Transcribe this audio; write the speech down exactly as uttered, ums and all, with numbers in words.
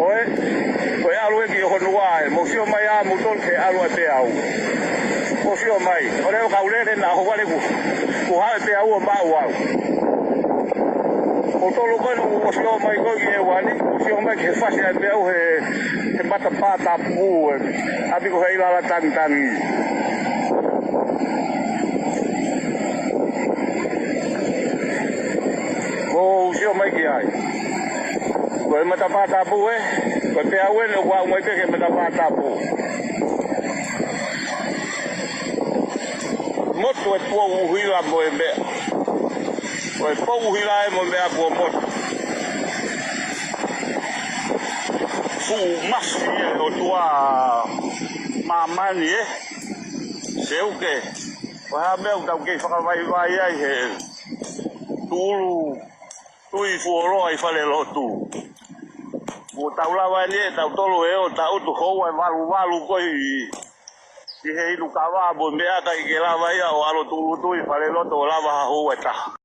Ko e, ko e ʻalu ē ki ʻOhonuaʻe, mou sio mai ā moutolu ki he ʻalu ʻa e peau. Mou sio mai, ʻo leo kau lele naʻa hou vale ku, ku haʻu e peau ʻo maʻu au. Moutolu ko ē naʻa mou sio mai ko ē ki he uani, mou sio mai ki he fasi ʻa e peau he, he matapā tapu ē. ʻApi ko he ʻilala tangitangi. Mou sio mai ki ai. Ko e matapā tapu ē, ko e peau ē naʻa ku aʻu mai pē ki he matapā tapu. Motu e pou ʻuhila mo e meʻa. Ko e pou ʻuhila ē mo e meʻa kuo motu. Fuʻu masi ē ʻOtua māmani ē. Seuke. Ko e hā meʻa ʻoku tau kei fakavaivai ai he tūʻulutui fuoloa ʻi falelotu. Kuo tau lava eni ʻe tautolu ʻo tangutu houa ʻe valuvalu ko ē ʻi he inu kava mo e meʻa kae ʻikai ke lava ia ʻo ʻalu ʻo tūʻulutui falelotu ʻo lava ha houa ʻe taha.